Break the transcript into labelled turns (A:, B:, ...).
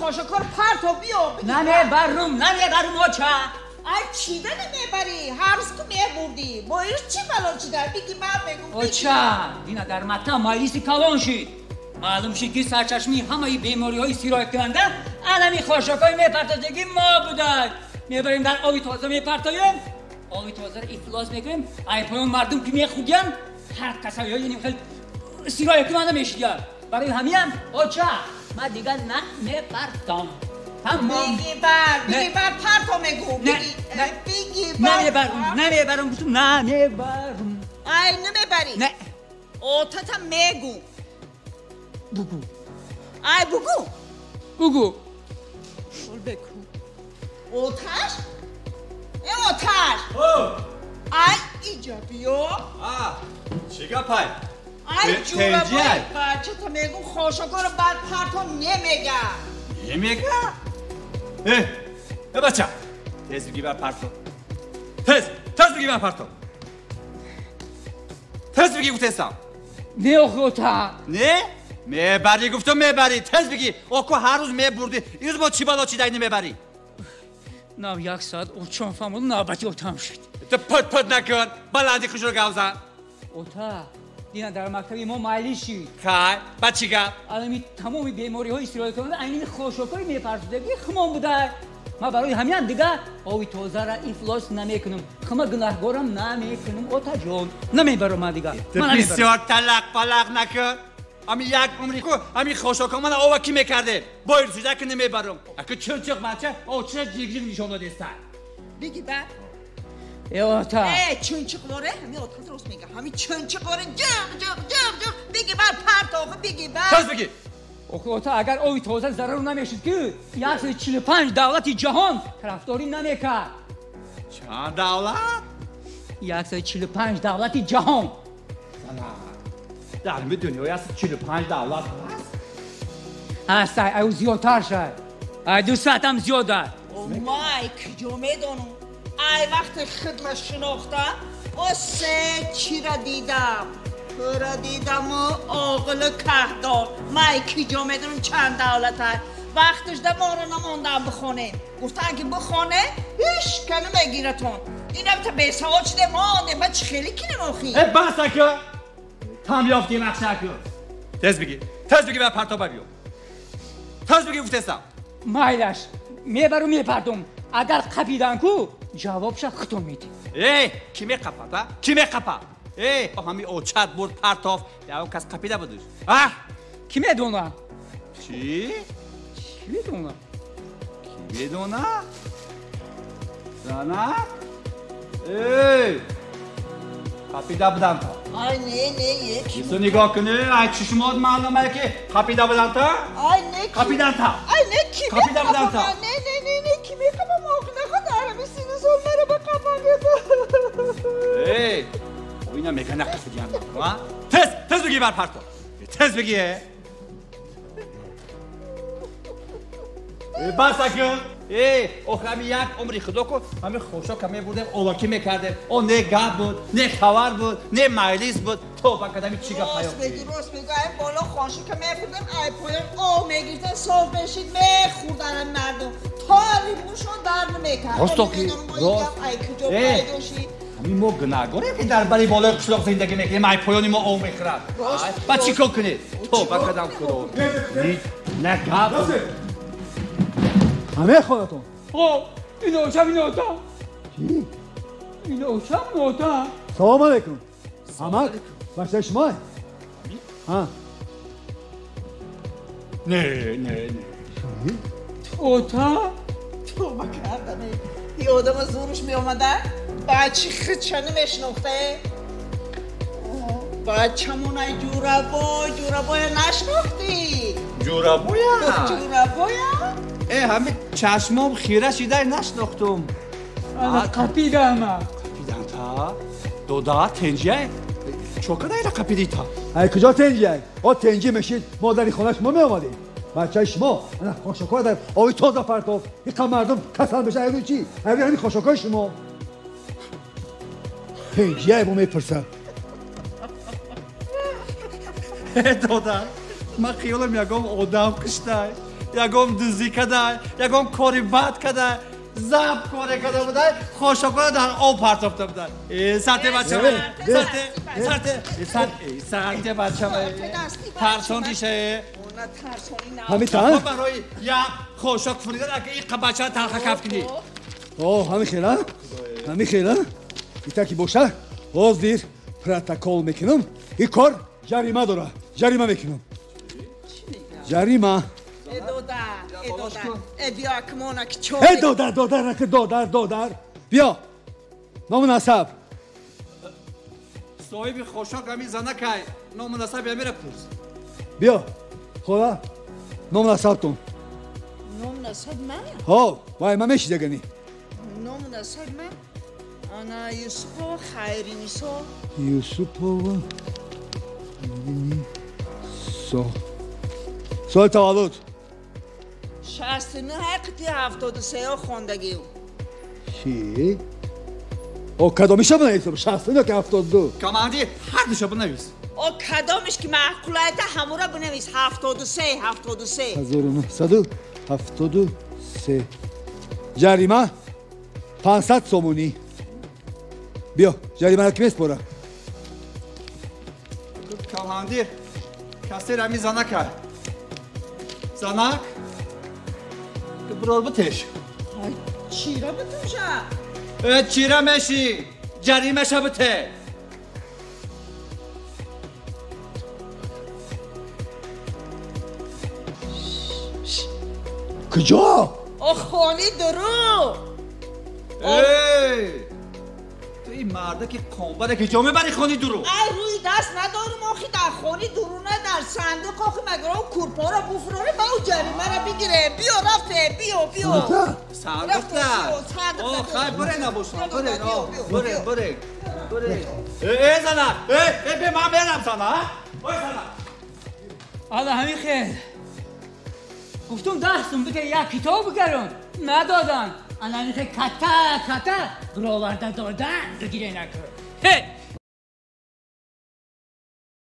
A: хошокор парто биё.
B: Намебарум, намебарум оча.
A: Ай чида намебарӣ? Ҳар рӯз ту мебурдӣ. Бо ир чӣ бало чида? Биги ман мегум.
B: Оча, дина дар мактаб маҷлиси калон шид. Маълум шид ки сарчашмаи ҳамаи бемориҳои сирояткунанда алами хошокҳои мепартозагӣ мо буданд. Мебарем дар оби тоза мепартоем, оби тозаро ифлос мекунем, ай поён мардум ки мехӯрдиянд, ҳар касалиҳои ин хел сирояткунанда мешидиянд. Барои ҳамиам оча, ман дигар намепартом. Тамом.
A: Биги бар, биги бар парто мегум. Биги бар.
B: Намебарум, намебарум, гуфтум намебарум.
A: Ай намебарӣ?
B: Не.
A: Отата мегум.
B: Бугу.
A: Ай бугу.
B: Бугу.
A: Ол беку. Оташ? Э оташ. Ай иҷа биё.
C: А, чӣ гапай?
A: Ай ҷурабои бачата мегум хошокоро бар парто немега.
C: Немега? Э, э бача. Тез биги бар парто. Тез, тез биги бар парто. Тез биги гуфтесам.
B: Не охи ота.
C: Не? Мебарӣ гуфтум мебарӣ. Тез биги. Оку ҳар рӯз мебурдӣ. Ирӯз бо чӣ бало чидай намебарӣ?
B: Нав як соат очон фаҳмоду навбати отам шуд.
C: Ту пут пут накун. Баланди хушро гавзан.
B: Ота, дина дар мактаби мо маҷлис шид.
C: Хай, ба чӣ гап?
B: Алами тамоми бемориҳои сирояткунанда айни хошокҳои мепартозагӣ хумон буда. Ман барои ҳамиам дигар оби тозаро ифлос намекунам. Хума гунаҳгорам намекунам отаҷон. Намебарам ман дигар.
C: Ту бисёр талақ палақ накун. Ами як умри ку ами хошокҳо мана ова кӣ мекарде? Бо ирсида ки намебарам. Аку чунчиқ бача, оча ҷиғ-ҷиғ нишон додеста.
A: Биги бар.
B: Э ота.
A: Э чунчиқ воре, ҳами ота рост мега. Ҳами чунчиқ воре ҷиғ ҷиғ ҷиғ ҷиғ. Биги бар парто охи биги бар.
C: Тез биги.
B: Охи ота агар оби тоза зарар намешуд ки 145 давлати ҷаҳон тарафдорӣ намекард.
C: Чанд давлат?
B: 145 давлати ҷаҳон.
C: Дар дунё 145 давлат ҳаст?
B: Ҳаст, ай зиёдтар шай. Ай 200 ҳам зиёд аст.
A: Май куҷо медонам? Ай вақте хидма шинохта, о се чира дидам. Тура дидаму оғили каҳдор. Май куҷо медонам чанд давлат аст? Вақташ да моро намондам бихонем. Гуфтанд ки бихоне, ҳеч ка намегиратон. Инам та бесавод шуде мондем, ба чӣ хеле кинем охи?
C: Э бас ака! Там ёфтем ақшаку. Тез биги, тез биги ба партоба биё. Тез биги гуфтесам.
B: Майлаш, мебару мепартом. Агар қапидан ку, ҷавобша худтон медиҳ.
C: Эй, ки меқапад, а? Ки меқапад? Эй, ҳами очат бурд партоф, ягон кас қапида будуш. А?
B: Ки медона?
C: Чӣ?
B: Ки медона?
C: Ки медона? Зана? Эй! Қапида будам та.
A: Ай не, не, е.
C: Ту нигоҳ кунӣ, ай чишмот маълум е ки қапида будам та?
A: Ай не, ки.
C: Қапидан та.
A: Ай не, ки
C: қапида будам та.
A: Не, не, не, не, ки меқапам охи наход ҳами сину сол маро ба қапам гирифт.
C: Эй, ина мега нақапидиям. А? Тез, тез биги бар парто. Тез биги. Э, бас акун. Эй, охи ҳами як умри худо ку, ҳами хошока мебурдем, овакӣ мекардем. О не гап буд, не хабар буд, не маҷлис буд. Тоба кардам чӣ гап
A: Рост мегӣ, рост мегӣ. Ай боло хошока мебурдем, ай поён об мегирифтем, соф мешид, мехӯрдан ҳами мардум. То римушон дар намекард.
C: Рост охи, рост.
A: Ай куҷо пайдо шид?
C: Ҳамин мо гунаҳгорем ки дар бари болои қишлоқ зиндагӣ мекунем, ай поёни мо об мехӯрад. Ба чӣ кор кунед? Тоба кардам худо. Не гап.
D: Ҳамаи хонатон.
B: О, ин очам, ин ота.
D: Чӣ?
B: Ин очам, ин ота.
D: Салом алейкум. Ҳамак, бачаи шумо? Ҳа.
C: Не, не, не.
B: Ота?
A: Тоба кардам. Ин одама зӯраш меомада, бачи худша намешинохта. Бачамон ай ҷурабой, ҷурабоя нашинохтӣ?
C: Ҷурабоя?
A: Ҷурабоя?
C: Э, ҳами чашмом хира шидай нашинохтум.
B: Ана қапидама.
C: Қапидан та? Дода, тенҷия? Чо када ира қапидӣ та?
D: Ай куҷо тенҷия? О тенҷи мешид, мо дари хонаи шумо меомадем. Бачаи шумо ана хошокҳоро дар оби тоза партофт. Иқа мардум касал меша, ай рӯи чӣ? Ай рӯи ҳамин хошокҳои шумо. Тенҷия мо мепурсад.
C: Дода, ман хиёлам ягон одам куштай. Ягон дуздӣ када, ягон кори бад када, заб коре када буда, хошокора дар об партофта буда. Сарте бача, сарте, сарте бача, тарсон дише.
D: Ҳамин та?
C: Барои як хошок фуридан ака ин бача талха каф кунӣ.
D: О, ҳамин хела? Ҳамин хела? Ита ки боша, ҳозир протокол мекунам. Ин кор ҷарима дора. Ҷарима мекунам. Ҷарима.
A: Э додар, э додар, э биё акмона ки чо.
D: Э додар, додар, наки додар, додар. Биё. Ному насаб.
C: Соҳиби хошок ҳамин занакай. Ному насаби ҳамира пурс.
D: Биё. Хола, ному насабтон.
A: Ному насаб ман?
D: Ҳо, вай ман мешидагани.
A: Ному насаб ман? Ана Юсупова Хайринисо.
D: Юсупова Хайринисо. Соли таваллуд?
A: 69 қити 73 хондагиу.
D: Чӣ? О, кадомиша бинависам? 69 ки 72?
C: Командир, ҳар душа бинавис.
A: О, кадомиш ки маъқулайта ҳамура бинавис. 73, 73.
D: 1973. Ҷарима 500 сомонӣ. Биё, ҷаримаро ки меспора?
C: Командир, касе ҳамин занака. Занак, бирор битеш.
A: Чира битуша?
C: Чира меши, ҷаримаша бите.
D: Куҷо?
A: О, хони дуру.
C: Эй! Ту ин марда ки қонбара ки ҷо мебари хони дуру?
A: Ай, рӯи даст надорум, охи дар хони дуру на, дар сандуқ, охи магар о курпоро буфурорем, ба ӯ ҷаримаро бигирем. Биё, рафте, биё, биё.
C: Сандуқ на. О, хай, бире набошам, бире, бире, бире, бире. Э, зана, э, э, бе ман мерам, зана, ой, зана.
B: Ала ҳамин хел. Гуфтум дастум бите як китоб бигарон, надодан. Ана ҳамин хел ката, ката бироварда додан, бигире накун. Ҳе!